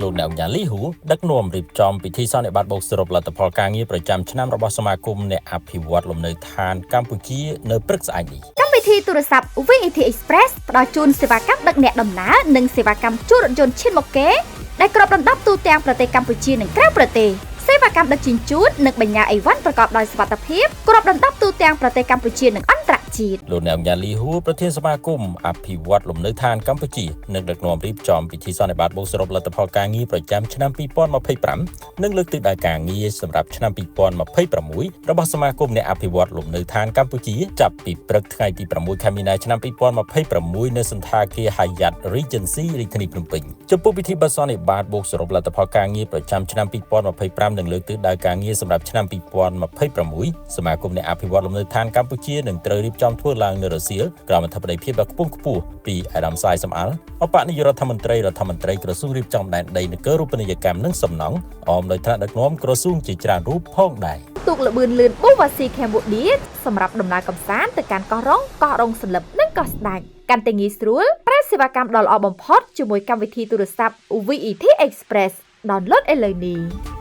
លោកអ្នកឧកញ៉ាលីហ៊ូដឹកនាំរៀបចំពិធីសន្និបាតបូកសរុបលទ្ធផលការងារប្រចាំឆ្នាំរបស់សមាគមអ្នកអភិវឌ្ឍលំនៅឋានកម្ពុជានៅព្រឹកស្អែកនេះ។ កម្មវិធីទូរស័ព្ទ VET Express ផ្ដល់ជូនសេវាកម្មដឹកអ្នកដំណើរនិងសេវាកម្មជួលរថយន្តឈានមុខគេដែលគ្របដណ្ដប់ទូទាំងប្រទេសកម្ពុជានិងក្រៅប្រទេសសេវាកម្មដឹកជញ្ជូននិងបញ្ញើអីវ៉ាន់ប្រកបដោយសុវត្ថិភាពគ្របដណ្ដប់ទូទាំងប្រទេសកម្ពុជានិងអន្តរជាតិ។ លោកអ្នកឧកញ៉ាលីហ៊ូប្រធានសមាគមអភិវឌ្ឍលំនៅឋានកម្ពុជានឹងដឹកនាំរៀបចំពិធីសន្និបាតបូកសរុបលទ្ធផលការងារប្រចាំឆ្នាំ2025និងលើកទិសដៅការងារសម្រាប់ឆ្នាំ2026របស់សមាគមអ្នកអភិវឌ្ឍលំនៅឋានកម្ពុជាចាប់ពីព្រឹកថ្ងៃទី6ខែមីនាឆ្នាំ2026នៅសណ្ឋាគារ Hyatt Regency រាជធានីភ្នំពេញ។ ចំពោះពិធីបិទសន្និបាតបូកសរុបលទ្ធផលការងារប្រចាំឆ្នាំ2025និងលើកទិសដៅការងារសម្រាប់ឆ្នាំ2026សមាគមអ្នកអភិវឌ្ឍលំនៅឋានកម្ពុជានឹងត្រូវរៀបចំធ្វើឡើងនៅរសៀលក្រោមអធិបតីភាពដ៏ខ្ពង់ខ្ពស់ពីអាដាមសាយសំអាល់ឧបនាយករដ្ឋមន្ត្រីរដ្ឋមន្ត្រីក្រសួងរៀបចំដែនដីនគររូបនីយកម្មនិងសំណង់អមដោយថ្នាក់ដឹកនាំក្រសួងជាច្រើនរូបផងដែរ។ ទូកល្បឿនលឿនប៊ូវ៉ាស៊ីកម្ពុជាសម្រាប់ដំណើរកម្សាន្តទៅកាន់កោះរ៉ុងកោះរ៉ុងសន្លឹមនិងកោះស្ដេចកាន់តែងាយស្រួលប្រើសេវាកម្មដ៏ល្អបំផុតជាមួយកម្មវិធីទូរស័ព្ទ VET Express។ Download ឥឡូវនេះ។